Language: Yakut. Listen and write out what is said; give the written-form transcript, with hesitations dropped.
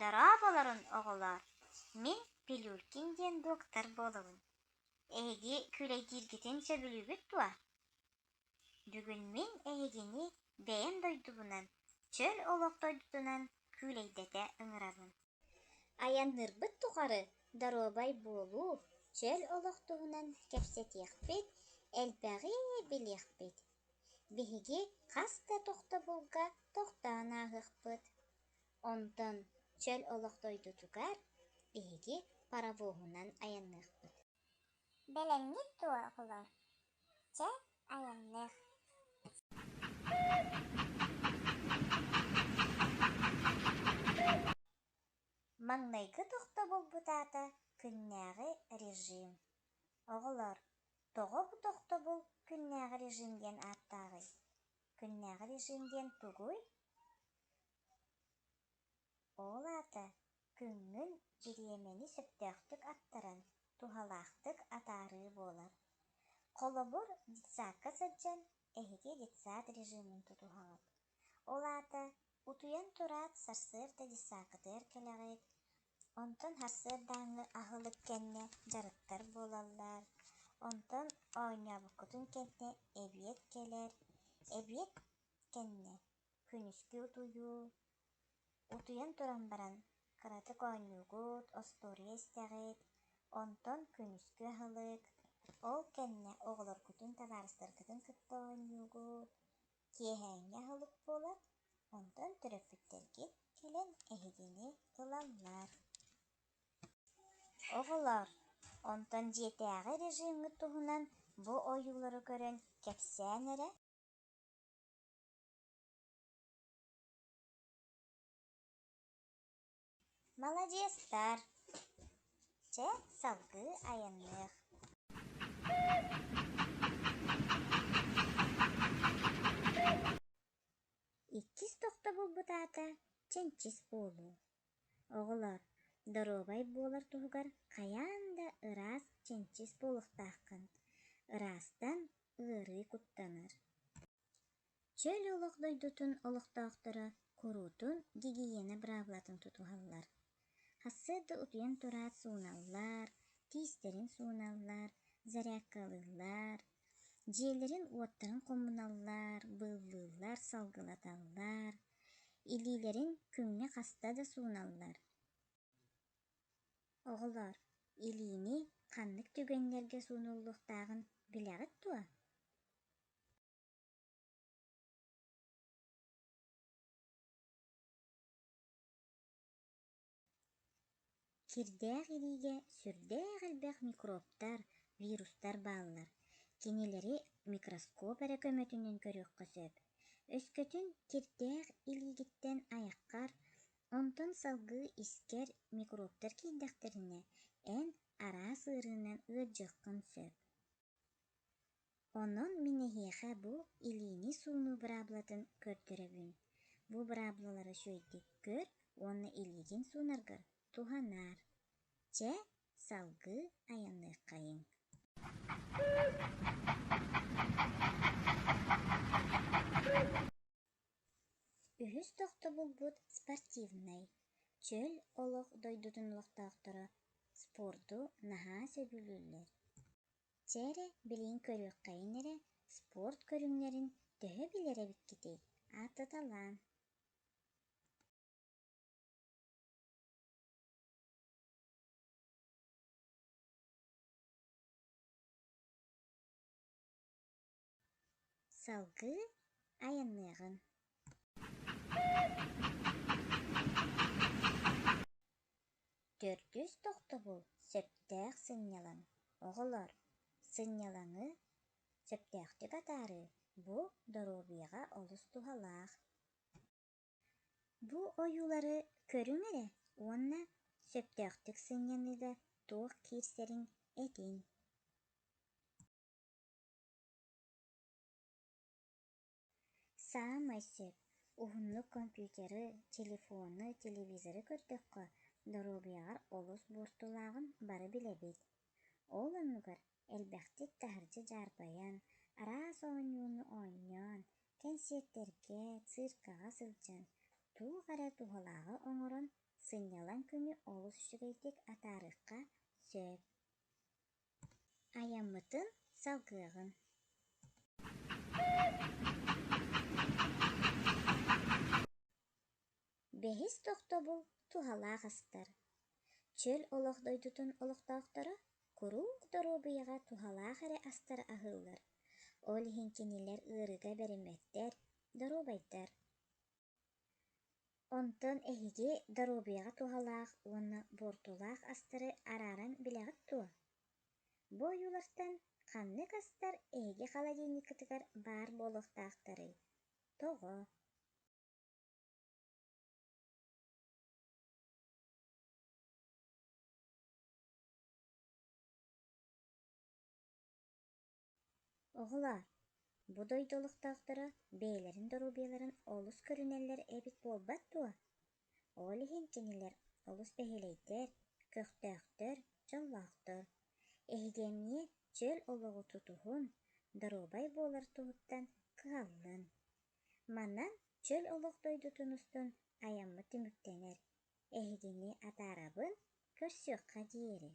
Дорооболорун, оҕолоор! Мин Пилюлькин диэн дуоктар буолабын. Эһиги күүлэйдииргитин сөбүлүүгүт дуо? Бүгүн мин эһигини бэйэм дойдубунан, чөл олох дойдутунан күүлэйдэтэ ыҥырабын. Айанныырбыт тухары доруобай буолуу, чөл олох туһунан кэпсэтиэхпит, элбэҕи билиэхпит. Биһиги хас да тохтобулга тохтоон ааһыахпыт. Онтон чөл олох дойдутугар биһиги паровоһунан айанныахпыт. Бэлэмҥит дуо, оҕолор? Чэ, айанныах. Маҥнайгы тохтобулбут аата күннээҕи режим. Оҕолор, тоҕо бу тохтобул күннээҕи режим диэн ааттааҕый? Күннээҕи режим диэн тугуй? Ол аата күҥҥүн бириэмэни сөптөөхтүк аттаран, туһалаахтык атаарыы буолар. Холобур, детсадка сылдьан эһиги детсад режимин тутуһаҕыт. Ол аата утуйан тураат сарсыарда детсадкытыгар кэлэҕит, онтон сарсыардааҥҥы аһылык кэннэ дьарыктар буолаллар, онтон оонньообуккутун кэннэ эбиэт кэлэр, эбиэт кэннэ күнүскү утуйуу, утуйан туран баран кыратык оонньуугут, остуоруйа истэҕит, онтон күнүскү аһылык, ол кэннэ оҕолоргутун, табаарыстаргытын кытта оонньуугут, киэһээҥҥи аһылык буолар, онтон төрөппүттэргит кэлэн эһигини ылаллар. Оҕолоор, онтон дьиэтээҕи режимҥит туһунан бу ойуулары көрөн кэпсээн эрэ. Маладьыастар! Чэ, салгыы айанныах. Иккис тохтобулбут аата чэнчис буолуу. Оҕолор, доруобай буолар туһугар хайаан да ыраас чэнчис буолуохтааххын. Ыраастан ыарыы куттанар. Чөл олох дойдутун олохтоохторо куруутун гигиена быраабылатын тутуһаллар. Сарсыарда утуйан тураат сууналлар, тиистэрин сууналлар, зарядкалыыллар, дьиэлэрин-уоттарын хомуналлар, быыллыыллар, салгылаталлар, илиилэрин күҥҥэ хаста да сууналлар. Оҕолоор, илиини ханнык түгэннэргэ суунуллуохтааҕын билэҕит дуо? Кирдээх илиигэ сүрдээх элбэх микробтар, вирустар бааллар. Кинилэри микроскоп эрэ көмөтүнэн көрүөххэ сөп. Өскөтүн кирдээх илиигиттэн айаххар, онтон салгыы искэр микробтар киирдэхтэринэ, эн араас ыарыынан ыалдьыаххын сөп. Онон мин эһиэхэ бу илиини суунуу быраабылатын көрдөрөбүн. Бу быраабылалары үчүгэйдик көр уонна илиигин суунаргар туһанаар. Чэ, салгыы айанныаххайыҥ. Үһүс тохтобулбут спортивнай. Чөл олох дойдутун олохтоохторо спорду наһаа сөбүлүүллэр. Чэ эрэ, билигин көрүөххэйин эрэ, спорт көрүҥнэрин төһө билэр эбиккитий, ааттаталаан. Салгыы айанныаҕыҥ. Төрдүс тохтобул сөптөөх сынньалаҥ. Оҕолор, сынньалаҥы сөптөөхтүк атаарыы бу доруобуйаҕа олус туһалаах. Бу ойуулары көрүҥ эрэ уонна сөптөөхтүк сынньаныыга туох киирсэрин этиҥ. Саамай сөп, уһуннук компьютеры, телефону, телевизоры көрдөххө, доруобуйаҕар олус буортулааҕын бары билэбит. Ол оннугар элбэхтик таһырдьа дьаарбайан, араас оонньууну оонньоон, кэнсиэртэргэ, циркэҕэ сылдьан, туох эрэ туһалааҕы оҥорон сынньалаҥ күнү олус үчүгэйдик атаарыахха сөп. Айаммытын салгыаҕын. Бэһис тохтобул туһалаах астар. Чөл олох дойдутун олохтоохторо куруук доруобуйаҕа туһалаах эрэ астары аһыыллар. Ол иһин кинилэр ыарыыга бэриммэттэр, доруобайдар. Онтон эһиги доруобуйаҕа туһалаах уонна буортулаах астары арааран билэҕит дуо? Бу ойуулартан ханнык астар эһиги холодильниккытыгар баар буолуохтаахтарый? Тоҕо? Оҕолоор, бу дойду олохтоохторо бэйэлэрин доруобуйаларын олус көрүнэллэр эбит буолбат дуо? Ол иһин кинилэр олус бэһиэлэйдэр, көхтөөхтөр, дьоллоохтор. Эһиги эмиэ чөл олоҕу тутуһун, доруобай буолар туһуттан кыһаллын. Манан чөл олох дойдутун устун айаммыт түмүктэнэр. Эһигини атаарабын, көрсүөххэ диэри.